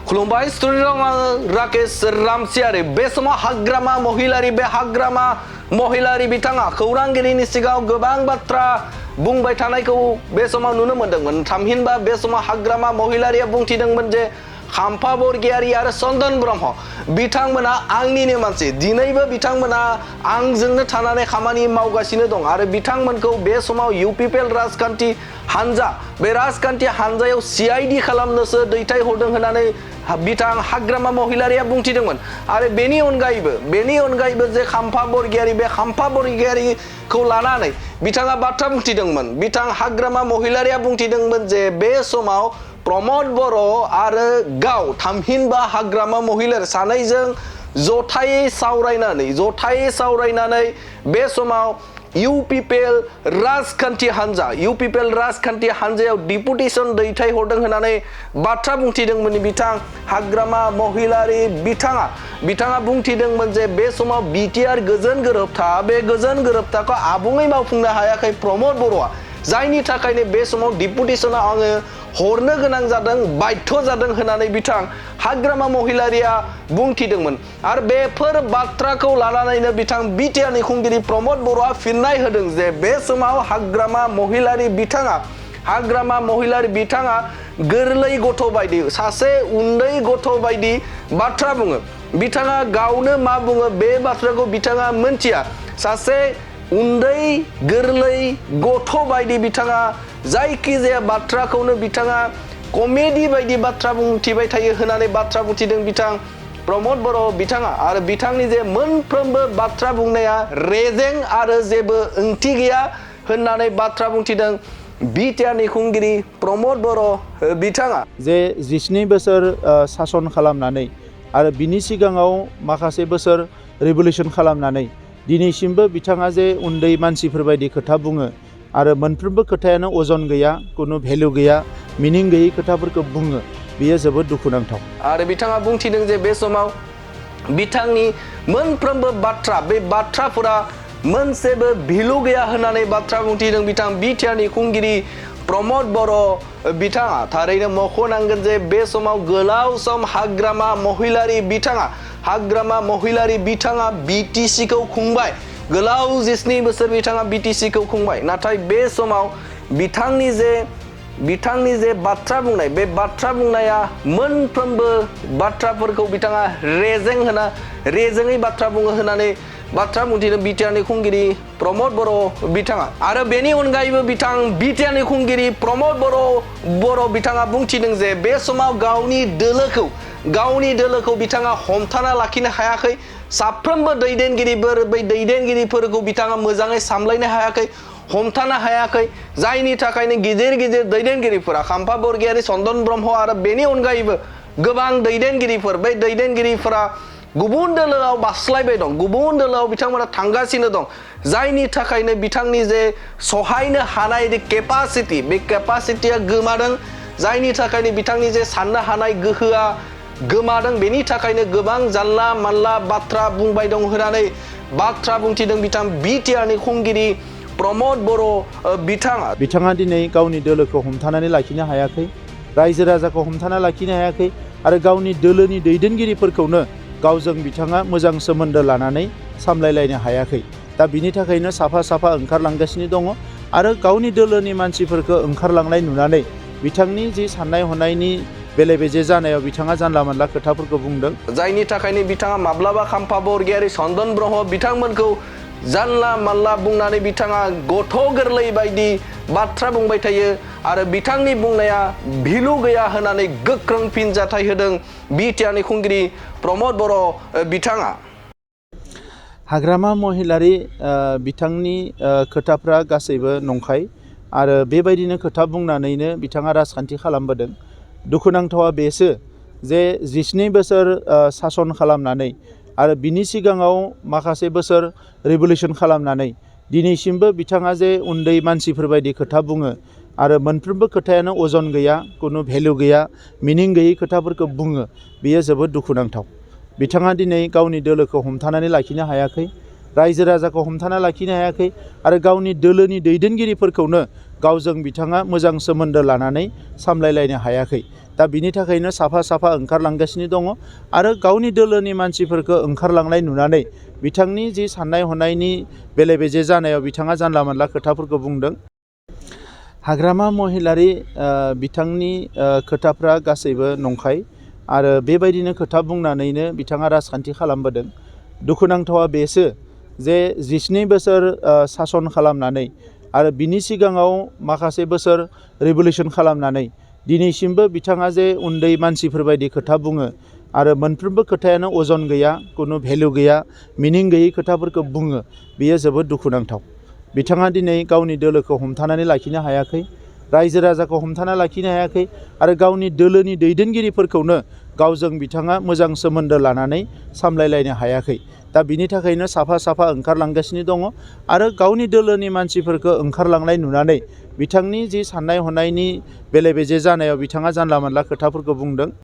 खुलुमबाय स्टुडिय'आव आङो राकेश रामसियारि बे समाव हाग्रामा महिलारि बे हाग्रामा महिलारि बिथाङा खौरांगिरिनि सिगाङाव गोबां बाथ्रा बुंबाय थानायखौ बे समाव नुनो मोन्दोंमोन थामहिनबा बे समाव हाग्रामा महिलारिया बुंथिदोंमोन जे खाम्फा बरगयारी आरो चन्दन ब्रह्म बिथांमोना आंनिनो मानसि दिनैबो बिथांमोना आंजोंनो थानानै खामानि मावगासिनो दं आरो बिथांमोनखौ बे समाव इउपिपिएल राजखान्थि हानजा बे राजखान्थि हानजायाव सिआइडि खालामनोसो दैथायहरदों होननानै बिथां हाग्रामा महिलारिया बुंथिदोंमोन आरो बेनि अनगायैबो जे खाम्फा बरगयारी बे खाम्फा बरगयारीखौ लानानै बिथाङा बाथ्रा बुंथिदोंमोन बिथां हाग्रामा महिलारिया बुंथिदोंमोन जे बे समाव प्रमद बर' आरो गाव थामहिनबा हाग्रामा महिलारि सानैजों जथायै सावरायनानै बे समाव इउपिपिएल राजखान्थि हानजायाव डिपुटेसन दैथायहरदों होननानै बाथ्रा बुंथिदोंमोन बिथां हाग्रामा महिलारि बिथाङा बुंथिदोंमोन जे बे समाव बिटिआर गोजोन गोरोबथा बे गोजोन गोरोबथाखौ आबुङै मावफुंनो हायाखै प्रमद बर'आ जायनि थाखायनो बे समाव डिपुटेसना आङो हरनो गोनां जादों बाध्य जादों होननानै बिथां हाग्रामा महिलारिया बुंथिदोंमन आरो बेफोर बाथ्राखौ लानानैनो बिथां बिटिआरनि खुंगिरि प्रमद बर'आ फिननाय होदों जे बे समाव हाग्रामा महिलारि बिथाङा गोरलै गथ' बायदि सासे उन्दै गथ' बायदि बाथ्रा बुङो बिथाङा गावनो मा बुङो बे बाथ्राखौ बिथाङा मोनथिया सासे उन्दै गोरलै गथ' बायदि बिथाङा जायखिजाया बाथ्राखौनो बिथाङा कमेडि बायदि बाथ्रा बुंथिबाय थायो होननानै बाथ्रा बुंथिदों बिथां प्रमद बर' बिथाङा आरो बिथांनि जे मोनफ्रोमबो बाथ्रा बुंनाया रेजें आरो जेबो ओंथि गैया होननानै बाथ्रा बुंथिदों बिटिआरनि खुंगिरि प्रमद बर' बिथाङा जे 17 बोसोर सासन खालामनानै आरो बिनि सिगाङाव माखासे बोसोर रिभलिउसन खालामनानै दिनैसिमबो बिथाङा जे उन्दै मानसिफोरबायदि खोथा बुङो आरो मोनफ्रोमबो खोथायानो अजन गैया कुनु भेलु गैया मिनिं गैयै खोथाफोरखौ बुङो बेयो जोबोद दुखुनांथाव आरो बिथाङा बुंथिदों जे बे समाव बिथांनि मोनफ्रोमबो बाथ्रा बे बाथ्राफोरा मोनसेबो भेलु गैया होननानै बाथ्रा बुंथिदों बिथां बिटिआरनि खुंगिरि प्रमद बर' बिथाङा थारैनो मख'नांगोन जे बे समाव गोलाव सम हाग्रामा महिलारि बिथाङा बिटिसिखौ खुंबाय गोलाव 17 बोसोर बिथाङा बिटिसिखौ खुंबाय नाथाय बे समाव बिथांनि जे बाथ्रा बुंनाय बे बाथ्रा बुंनाया मोनफ्रोमबो बाथ्राफोरखौ बिथाङा रेजेङै बाथ्रा बुङो होननानै बाथ्रा बुंथिदों बिटिआरनि खुंगिरि प्रमद बर' बिथाङा आरो बेनि अनगायैबो बिथां बिटिआरनि खुंगिरि प्रमद बर' बिथाङा बुंथिदों जे बे समाव गावनि दोलोखौ बिथाङा हमथाना लाखिनो हायाखै साफ्रोमबो दैदेनगिरिफोरखौ बिथाङा मोजाङै सामलायनो हायाखै हमथानो हायाखै जायनि थाखायनो गिदिर दैदेनगिरिफोरा खाम्फा बरगयारी चन्दन ब्रह्म आरो बेनि अनगायैबो गोबां दैदेनगिरिफोरा गुबुन दोलोआव बास्लायबाय दं गुबुन दोलोआव बिथांमोना थांगासिनो दं जायनि थाखायनो बिथांनि जे सहायनो हानाय केपासिटि बे केपासिटिया गोमादों जायनि थाखायनो बिथांनि जे साननो हानाय गोहोआ गोमादों बेनि थाखायनो गोबां जानला मानला बाथ्रा बुंबाय दं होननानै बाथ्रा बुंथिदों बिथां बिटिआरनि खुंगिरि प्रमद बर' बिथाङा दिनै गावनि दोलोखौ हमथानानै लाखिनो हायाखै रायजो राजाखौ हमथाना लाखिनो हायाखै आरो गावनि दोलोनि दैदेनगिरिफोरखौनो गावजों बिथाङा मोजां सोमोन्दो लानानै सामलायलायनो हायाखै दा बिनि थाखायनो साफा ओंखारलांगासिनो दङ आरो गावनि दोलोनि मानसिफोरखौ ओंखारलांनाय नुनानै बिथांनि जि साननाय हनायनि बेले बेजे जानायाव बिथाङा जानला मानला खोथाफोरखौ बुंदों जायनि थाखायनो बिथाङा माब्लाबा खाम्फा बरगयारी चन्दन ब्रह्म बिथांमोनखौ जानला मानला बुंनानै बिथाङा गथ' गोरलै बायदि बाथ्रा बुंबाय थायो आरो बिथांनि बुंनाया भेलु गैया होननानै गोख्रों फिनजाथाय होदों बिटिआरनि खुंगिरि प्रमद बर' बिथाङा हाग्रामा महिलारि बिथांनि खोथाफ्रा गासैबो नंखाय आरो बेबायदिनो खोथा बुंनानैनो बिथाङा राजखान्थि खालामबोदों दुखुनांथावा बेसो जे 17 बोसोर सासन खालामनानै आरो बिनि सिगाङाव माखासे बोसोर रिभलिउसन खालामनानै दिनैसिमबो बिथाङा जे उन्दै मानसिफोरबायदि खोथा बुङो आरो मोनफ्रोमबो खोथायानो अजन गैया कुनु भेलु गैया मिनिं गैयै खोथाफोरखौ बुङो बेयो जोबोद दुखुनांथाव बिथाङा दिनै गावनि दोलोखौ हमथानानै लाखिनो हायाखै रायजो राजाखौ हमथाना लाखिनो हायाखै आरो गावनि दोलोनि दैदेनगिरिफोरखौनो गावजों बिथाङा मोजां सोमोन्दो लानानै सामलायलायनो हायाखै दा बिनि थाखायनो साफा साफा ओंखारलांगासिनो दङ आरो गावनि दोलोनि मानसिफोरखौ ओंखारलांनाय नुनानै बिथांनि जि साननाय हनायनि बेले बेजे जानायाव बिथाङा जानला मोनला खोथाफोरखौ बुंदों। हाग्रामा महिलारि बिथांनि खोथाफ्रा गासैबो नंखाय आरो बेबायदिनो खोथा बुंनानैनो बिथाङा राजखान्थि खालामबोदों। दुखुनांथावा बेसो जे 12 बोसोर सासन खालामनानै आरो बिनि सिगाङाव माखासे बोसोर रिभलिउसन खालामनानै दिनैसिमबो बिथाङा जे उन्दै मानसिफोरबायदि खोथा बुङो आरो मोनफ्रोमबो खोथायानो अजन गैया, कुनु भेलु गैया, मिनिं गैयै खोथाफोरखौ बुङो, बेयो जोबोद दुखुनांथाव। बिथाङा दिनै गावनि दोलोखौ हमथानानै लाखिनो हायाखै, रायजो राजाखौ हमथाना लाखिनो हायाखै आरो गावनि दोलोनि दैदेनगिरिफोरखौनो गावजों बिथाङा मोजां सोमोन्दो लानानै सामलायलायनो हायाखै। दा बिनि थाखायनो साफा साफा ओंखारलांगासिनो दङ आरो गावनि दोलोनि मानसिफोरखौ ओंखारलांनाय नुनानै बिथांनि जि साननाय हनायनि बेले बेजे जानायाव बिथाङा जानला मोनला खोथाफोरखौ बुंदों।